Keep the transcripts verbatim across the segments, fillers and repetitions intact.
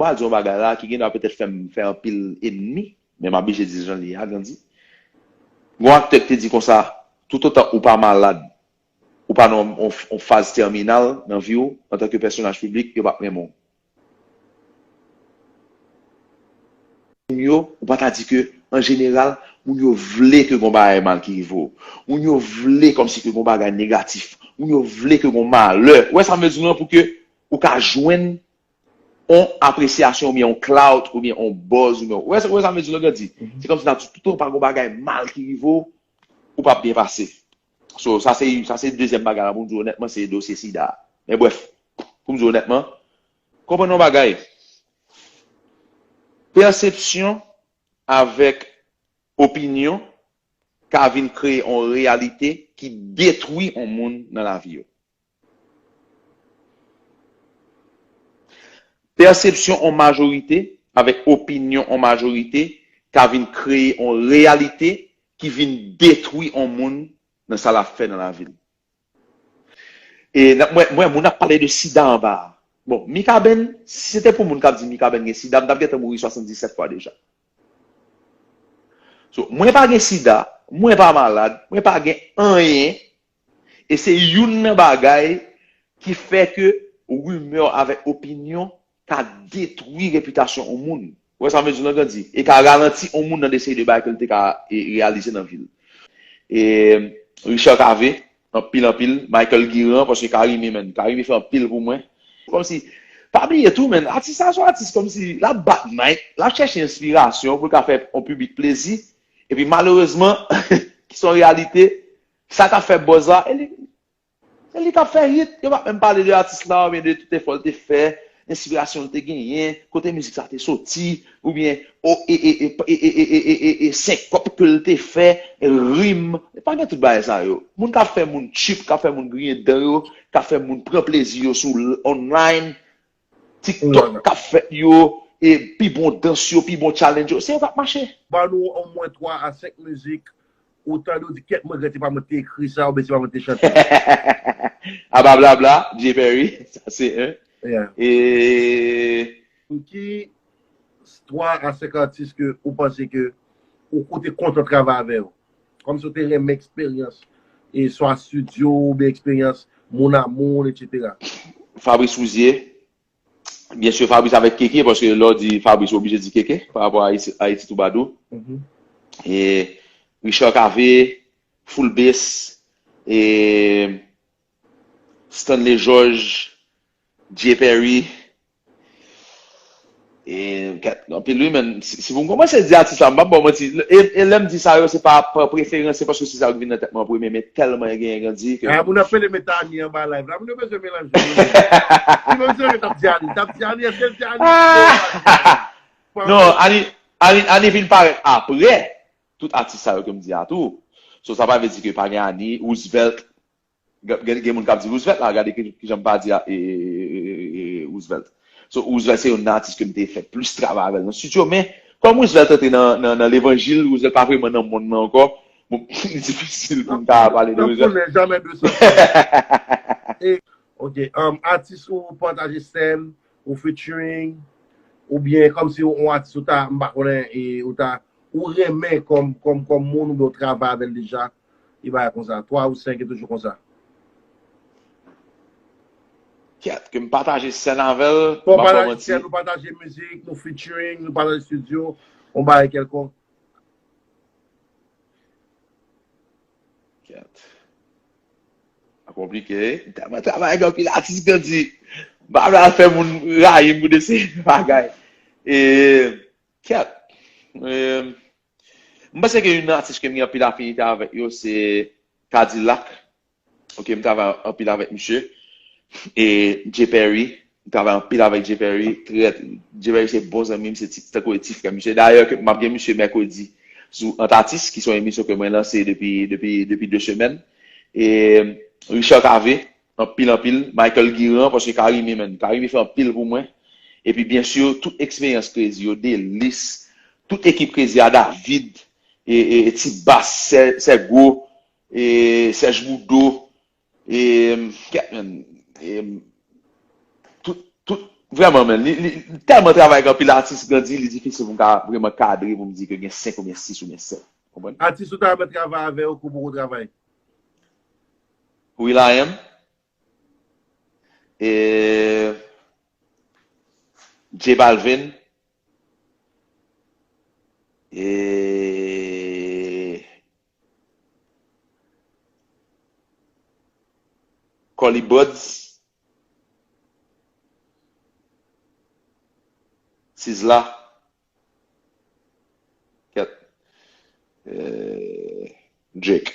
Mwen pral di yon bagay la ki gendwa petèt fè m fè anpil enmi, men m ap blije di jan li ye a, Grandy. Gon aktè ki te di konsa, toutotan ou pa malad, ou pa nan yon, yon, yon faz tèminal nan vi w, antanke pèsonaj piblik, yo p ap renmen w. Moun yo, ou pa ta di ke, an jeneral, moun yo vle ke gon bagay mal ki rive w. Moun yo vle kòmsi ke gon bagay negatif. Moun yo vle ke gon malè. Ou wè sa m vle di w lan, pou ke ou ka jwenn on apresyasyon oubyen on clout oubyen on buzz oubyen, ou wè sa, ou wè sa m vle di w lan, Grandy? Se kòmsi ta di toutan pa gon bagay mal ki rive w, ou p ap byen pase. So, sa se, sa se dezyèm bagay la pou m di w onètman, se dosye sida a. Men brèf, pou m di w onètman, konprann yon bagay. Pèsepsyon avèk opinyon ka vin kreye yon reyalite ki detwi yon moun nan lavi yo. Pèsepsyon yon majorite avèk opinyon yon majorite ka vin kreye yon reyalite ki vin detwi yon moun nan sa l ap fè nan lavi l. E n ap, mwen, mwen, moun ap pale de sida anba a. Bon, Mikaben, si se te pou moun k ap di Mikaben gen sida, m t ap gentan mouri swasanndisèt fwa deja. So, mwen pa gen sida, mwen pa malad, mwen pa gen anyen, e se youn nan bagay ki fè ke rimè avèk opinyon ka detwi repitasyon yon moun. Ou wè sa m vle di w lan, Grandy? E ka ralanti yon moun nan de seri de bagay ke l te ka, e, reyalize nan vi l. E Richard Cavé, anpil, anpil. Michael Guiran, paske Carimi, menn. Carimi fè anpil pou mwen. Kòmsi, pa bliye tou, menn, atis sa se yon atis kòmsi, l ap bat mic, l ap chèche enspirasyon pou l ka fè yon piblik plezi. Epi malerezman, ki se yon reyalite, sa k ap fè buzz la, e li, se li k ap fè hit. Yo p ap menm pale de atis la, oubyen de tout efò l te fè, enspirasyon l te genyen, kote mizik sa te soti, oubyen o, e, e, e, e, e, e, e, e, e senkòp ke l te fè, rim. Pa gen tout bagay sa yo. Moun k ap fè moun tchip, k ap fè moun griyen dan yo, k ap fè moun pran plezi yo sou l-, online, TikTok k ap fèt yo, e pi bon dans yo, pi bon challenge yo, se yo k ap mache. Ban nou omwen twa a senk mizik ou tande, ou di, "Kèt, mwen regrèt se pa mwen ki te ekri sa, oubyen se pa mwen ki te chante." Aba blabla, Jay Perry, sa se en. Yeah. E pou ki twa a senk atis ke ou panse ke ou, ou te kontan travay avè yo? Kòmsi ou te renmen eksperyans, e swa estidyo oubyen eksperyans moun a moun, etsetera. Fabrice Rouzier, byen si, Fabrice avèk Keke, paske lè w di Fabrice, ou oblije di Keke, pa rapò a Ayiti, Ayiti Twoubadou. Mhm. E Richard Cavé, Full Bass, e Stanley Georges, Jay Perry, e, kèt, anpil wi, men si, si pou m kòmanse di atis la, m p ap ba w manti. E, e lè m di sa yo, se pa pa preferans, se paske se sa k vin nan tèt mwen an premye, men tèlman genyen Grandy ke... Ah, moun ap pele Metani anba live la, moun yo bezwen melanje yo. Si menm se yo t ap di Ani, t ap di Ani, èske l di Ani? Ah! Non, Ani, Ani, Ani vin parèt aprè tout atis sa yo ke m di a tou. So, sa pa vle di ke pa gen Ani, Roosevelt, gen, gen, gen moun k ap di Roosevelt la, gade ki, ki jan m pa di a, e, e, e, e, e, Roosevelt. So, Roosevelt se youn nan atis ke m te fè plis travay avè l nan estidyo, men kòm Roosevelt antre nan, nan, nan levanjil, Roosevelt pa vrèman nan monn nan ankò. Bon, li difisil pou m ta pale de Roosevelt. N ap konnen jamè de sa. E, ok, um, atis ou pataje sèn, ou featuring, oubyen kòmsi yon atis ou ta, m pa konnen, e, ou ta, ou renmen kòm, kòm, kòm moun oubyen ou travay avè l deja, e bagay konsa. Twa ou senk e toujou konsa. Kèt, ke m pataje sèn avè l, m ap ba w manti. Sèn, ou pataje mizik, nou featuring, nou pataje estidyo, yon bagay kèlkonk. Kèt. A konplike, wi. M tèlman travay ak anpil atis Grandy. M pa vle al fè moun rayi m pou de seri de bagay. E, kèt. E, m panse ke youn nan atis ke m gen anpil afinite avèk yo, se K-Dilak. Ok, m travay anpil avèk misye. E Jay Perry, m travay anpil avèk Jay Perry. Trè, Jay Perry se bon zanmi m, se ti, tankou ti frè m misye. Dayè, ke m ap gen misye mèkredi sou Ant Atis, ki se yon emisyon ke mwen lanse depi, depi, depi de semèn. E Richard Cavé, anpil, anpil. Michael Guiran, paske Carimi, menn. Carimi fè anpil pou mwen. Epi, byen si, tout eksperyans Krezi yo, Delis, tout ekip Krezi a, David, e, e, e Ti Bas, Sè, Sè Gwo, e Serge Boudot, e, kèt, menn, e, tout, tout, Vrèman, men, li, li, tèlman travay gen anpil atis, Gandhi, li difisil pou m ka vrèman kadre pou m di ke gen senk oubyen sis oubyen sèt. Konprann? Atis ou ta renmen travay avè yo, ke w poko travay? Will I Am, e, J Balvin, e, Collie Buddz, Sizzla, kèt, e, Drake.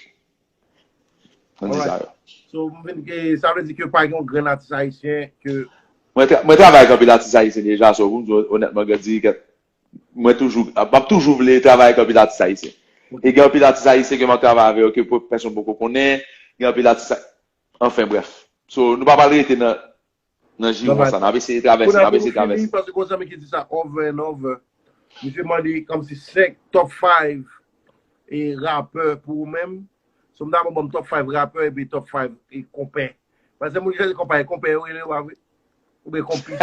Mwen di sa yo. So, m vin, e, sa vle di ke pa gen yon grenn atis ayisyen ke Mwen, tra- mwen travay ak anpil atis ayisyen deja, so, pou m di w onètman, Gandhi, kèt, mwen toujou, m ap toujou vle travay ak anpil atis ayisyen. E gen anpil atis ayisyen ke m ap travay avè yo ke po- pèsonn poko konnen, gen anpil atis, anfen, brèf. So, nou pa pral rete nan, nan jiwon sa, n ap eseye travèse, n ap eseye travèse. Paske gon zanmi ki di sa over and over. Misye mande kòmsi senk top five e rapè pou ou menm. So, m ta ban m top five rapè epi top five e konpè. Paske moun ki chwazi konpè, konpè yo rele yo pa vre? Oubyen konplis?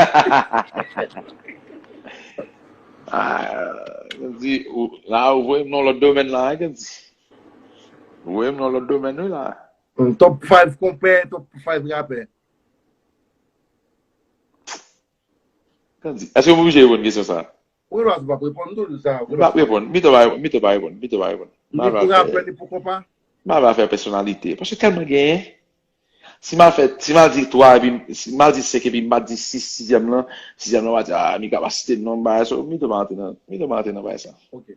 Ah, m di, ou- la, ou voye m nan lòt domèn la, hein, Gandhi. Ou voye m nan lòt domèn, wi, la. Mm, top five konpè, top five rapè. Gandhi, èske m oblije reponn kesyon sa a? Wi, la, ou p ap reponn tou, sa. M p ap reponn. Mito pa reponn. Mito pa reponn. Mito pa reponn. Ni pou rapè, ni pou konpa. M pa va fè pèsonalite. Paske tèlman genyen. Si m al fè, si m al di twa, epi m- si m al di senk, epi m pa di sis, sizyèm lan, sizyèm lan va di, ah, Mika pa site non, bagay sa, Mito pa antre nan, Mito pa antre nan bagay sa. Ok.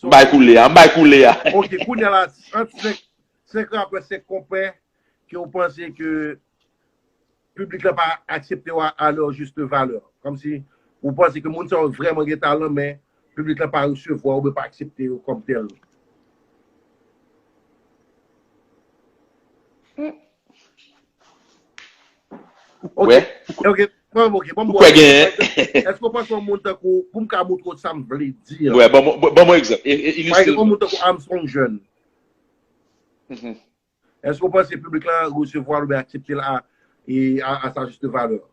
M bay koulè a, m bay koulè a. Ok, kounye a la, ant senk, senk rapè, senk konpè, ke w panse ke piblik la pa aksepte w a, à leur juste valeur. Kòmsi ou panse ke moun sa yo vrèman gen talan, men piblik la pa resevwa oubyen pa aksepte yo kòm tèl. Hmm. Ok. Wè. Ok. Bon, ok. Bon, ou kwè gen. Èske w panse yon moun tankou, pou m ka montre w sa m vle di an? Wè, ban mwen, ban mwen egzanp. E, e, ilistre. Pa egzanp, yon moun tankou Armstrong Jeune. Mhm. Èske w panse piblik la resevwa l oubyen aksepte l a, e, a, à sa juste valeur?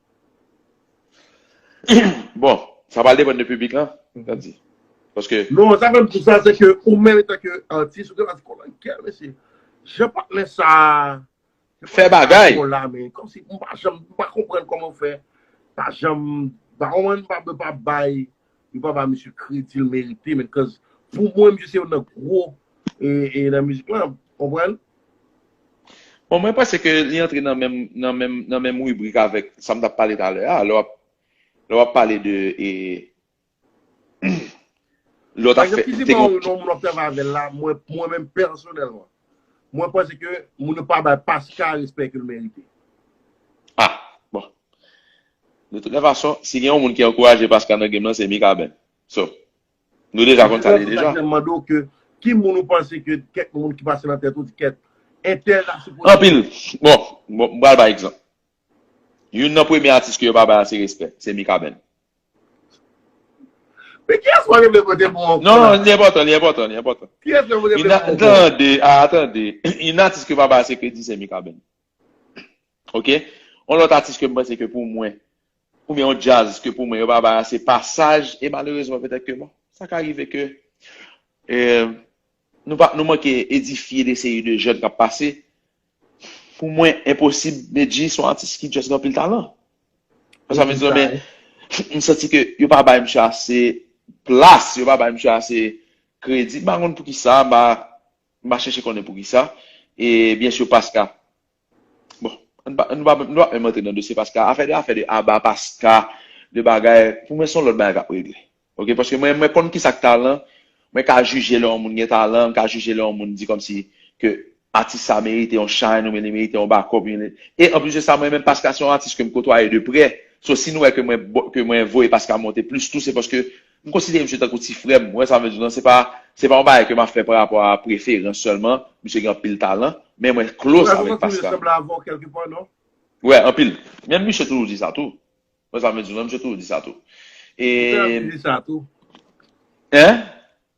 Bon, sa pral depann de piblik lan, sa di. Paske non, sa fè m di sa, se ke ou menm, etan ke atis, ou te pa di, "Kòman kè, mesye? Jan patnè sa a fè bagay." Bon la, men, kòmsi m pa janm, m pa konprann kòman w fè. Pa janm, pa konprann, pa, pa bay, yo pa bay misye kredi l merite, men, 'cause pou mwen, misye se youn nan gwo, e, e nan mizik lan, konprann? Bon, mwen panse ke li antre nan menm, nan menm, nan menm ribrik avèk sa m t ap pale talè a. Lè w ap, lè w ap pale de, e, lè w t ap fè teknik. Pa egzanp, ki di bon, non, moun w ap travay avè l la, mwen, mwen menm pèsonèlman, mwen panse ke moun yo pa bay Paska respè ke l merite. Ah, bon. De tout lè fason, si gen yon moun ki ankouraje Paska nan game lan, se Mikaben. So, nou deja konn sa li deja. Mwen mande w ke, ki moun ou panse ke kèk moun ki pase nan tèt ou di kèt, entèl la sipoze. Anpil. Bon, bon, m pral bay egzanp. Youn nan premye atis ke yo pa bay ase respè, se Mikaben. Men kiyès mwen vle pote pou mwen? Non, non, li enpòtan, li enpòtan, li enpòtan. Kiyès mwen vle pote pou mwen? Tande, ah, tande. Youn atis ke yo pa bay ase kredi, se Mikaben. Ok? Yon lòt atis ke m panse ke pou mwen, oubyen yon djaz ke pou mwen yo pa bay ase pasaj, e malerezman petèt ke bon, sa ka rive ke, e, nou pa, nou manke edifye de seri de jèn k ap pase. Pou mwen, enposib, Medjy se yon atis ki just gen anpil talan. Sa vle di, men, m santi ke yo pa bay misye ase plas, yo pa bay misye ase kredi. M pa konn poukisa, m pa, m pa chèche konnen poukisa. E byen si Paska, bon, nou pa, nou pa, nou pa menm antre nan dosye Paska. Afè de, afè de aba Paska, de bagay, pou mwen se yon lòt bagay k ap regle. Ok, paske mwen, mwen konn kisa k talan, mwen ka jije lè yon moun gen talan, m ka jije lè yon moun di kòmsi ke atis sa merite yon shine, oubyen li merite yon backup, oubyen li, e anplis de sa, mwen menm Paska se yon atis ke m kotwaye de prè. So, si nou wè ke mwen, ke mwen voye Paska monte plis tou, se paske m konsidere misye tankou ti frè m. Ou wè sa m vle di w lan, se pa, se pa yon bagay ke m ap fè pa rapò a preferans sèlman. Misye gen anpil talan, men mwen close avèk Paska. Ou santi misye sanble avè w kèlkepè, non? Wè, anpil. Menm misye toujou di sa tou. Mwen sa m vle di w lan, misye toujou di sa tou. E m te anvi di sa tou. Hein?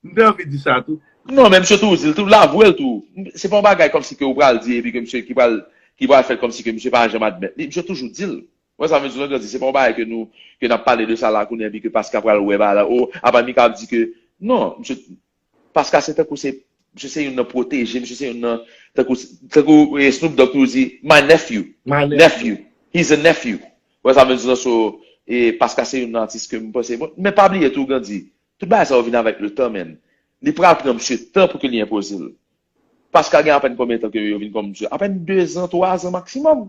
M te anvi di sa tou. Non, men misye toujou di l tou, l avwe l tou. Se pa yon bagay kòmsi ke ou pral di epi ke misye ki pral, ki pral fèt kòmsi ke misye pa janm admèt li. Misye toujou di l. Ou wè sa m vle di w, Grandi? Se pa yon bagay ke nou, ke n ap pale de sa la kounye a, epi ke Paska pral wè bagay la. O, apa Mika ap di ke, non, misye, Paska se tankou se, misye se youn nan pwoteje, misye se youn nan, tankou, tankou eh, Snoop Dogg toujou di, my nephew. My nephew. Nephew. He's a nephew. Ou wè sa m vle di w, so, eh, Paska se youn nan atis ke m panse. Bon, men pa bliye tou, Grandi. Tout bagay sa yo vin avèk le tan, men. Li pral pran misye tan pou ke li enpoze l. Paska gen apèn konbyen tan ke yo vin kòm misye? Apèn de zan, twa zan maksimòm.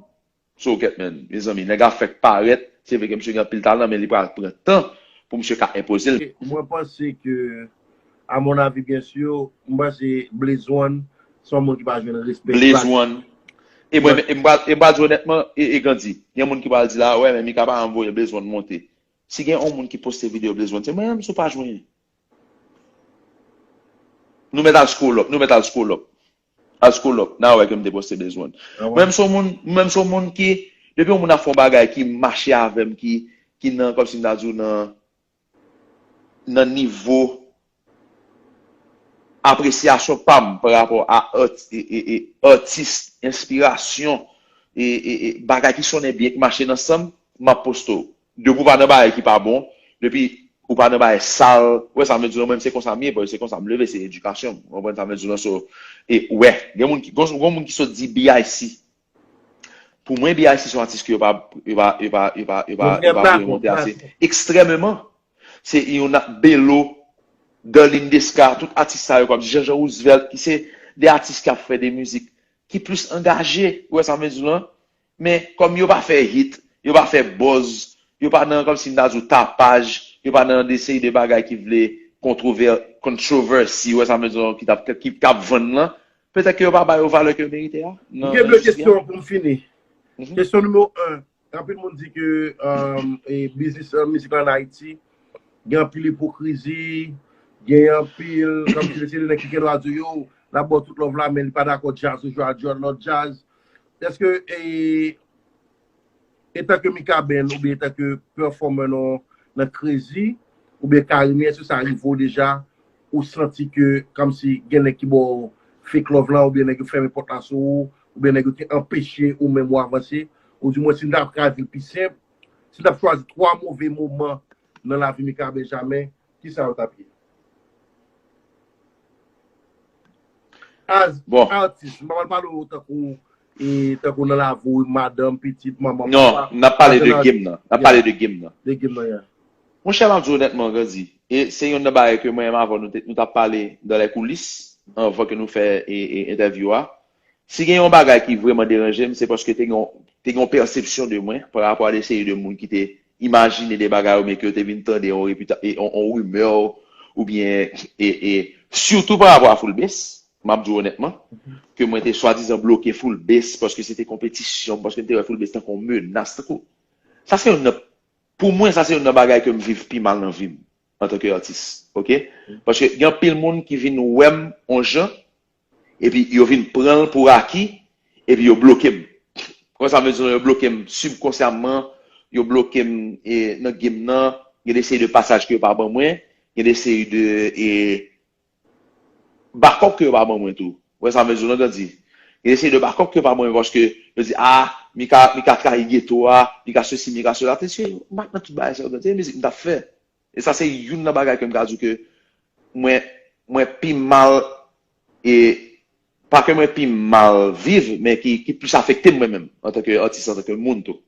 So, kèt, men, mezanmi, nèg la fèk parèt, se vre ke misye gen anpil talan, men li pral pran tan pou misye ka enpoze l. Mwen panse ke, a mon avi, byen si, mwen panse Blaze One se yon moun ki pa jwenn respè. Blaze One. E mwen, e m pral, e m pral di w onètman, e, e Grandi, gen moun ki pral di la, wè, men Mika pa janm voye Blaze One monte. Si gen yon moun ki poste videyo Blaze One, se mwen menm sou paj mwen. Nou mèt al scroll up, nou mèt al scroll up. Al scroll up, n a wè ke m te poste Blaze One. Mwen menm se yon moun, mwen menm se yon moun ki, depi yon moun ap fè yon bagay ki mache avè m, ki, ki nan, kòmsi m ta di w, nan, nan nivo apresyasyon pa m pa rapò a art, e, e, e, atis, enspirasyon, e, e, e, bagay ki sonnen byen, ki mache nan san m, m ap poste w. Depi w pa nan bagay ki pa bon, depi ou pa nan bagay sal, ou wè sa m vle di w, mwen menm se konsa m ye, paske se konsa m leve, se edikasyon m, ou konprann sa m vle di w lan, so, e, wè, gen moun ki, gon, gon moun ki sot di B I C, pou mwen, B I C se yon atis ke yo pa, yo pa, yo pa, yo pa, yo pa, yo pa voye monte ase. Ekstrèmeman. Se yon Belo, Darline Desca, tout atis sa yo, kòm Jean Jean Roosevelt, ki se de atis k ap fè de mizik ki plis angaje, ou wè sa m vle di w lan? Men, kòm yo pa fè hit, yo pa fè buzz, yo pa nan, kòmsi m ta di w, tapaj, yo pa nan de seri de bagay ki vle kontrovè, controversy, ou wè sa m vle di w lan, ki t ap, ki, k ap vann lan, petèt ke yo pa ba yo valè ke yo merite a. M gen de kesyon pou m fini. Kesyon nimewo en. Anpil moun di ke um, e, biznis uh, mizik la an Ayiti, gen anpil ipokrizi, gen anpil, kòmsi se de nèg ki gen dwa di yo, l ap ba w tout love la, men li pa dakò djaz ou jwe a djòl lòt djaz. Èske e, etanke Mikaben oubyen etanke pèfòmè nan, nan Krezi oubyen Karimi, èske sa rive w deja? Ou santi ke kòmsi gen nèg ki ba w fake love lan, oubyen nèg yo fèmen pòt la sou ou, oubyen nèg yo te anpeche ou menm ou avanse, ou di mwen si m ta ka di l pi senp, si m t ap chwazi twa move moman nan lavi Mika Benjamen, kisa yo t ap ye? As atis, m pa pral pale w tankou e tankou nan lavi w, madanm, pitit, manman, papa. Non, n ap pale de game nan. N ap pale de game nan. De game nan, yeah. Monchè, m ap di w onètman, Grandi, e se youn nan bagay ke mwen menm avè w nou te, nou t ap pale dans les coulisses, anvan ke nou fè e, e, entèvyou a. Si gen yon bagay ki vrèman deranje m, se paske te gen, te gen yon pèsepsyon de mwen pa rapò a de seri de moun ki te imajine de bagay oubyen ke yo te vin tande yon repita, e, yon, yon rimè oubyen e, e, sitou pa rapò a Foulbes, m ap di w onètman, ke mwen te swadizan bloke Foulbes paske se te konpetisyon m, paske m te wè Foulbes tankou yon menas, tankou. Sa se youn nan, pou mwen, sa se youn nan bagay ke m viv pi mal nan vi m antanke atis, oke? Paske gen anpil moun ki vin wè m yon jan, epi yo vin pran l pou aki, epi yo bloke m. Konn sa m vle di w, yo bloke m sibkonsyamman, yo bloke m e, nan game nan, gen de seri de pasaj ke yo pa ban mwen, gen de seri de e, bakòp ke yo pa ban mwen tou. Ou wè sa m vle di w lan, Grandi? Gen de seri de bakòp ke yo pa ban mwen paske yo di, a, Mika, Mika trayi geto a, Mika sesi, Mika sela. Mesye, m pa t nan tout bagay sa yo, Grandi. Se mizik m t ap fè. E sa se youn nan bagay ke m ka di w ke mwen, mwen pi mal, e pa ke mwen pi mal viv, men ki, ki plis afekte m mwen menm, antanke atis, antanke moun tou.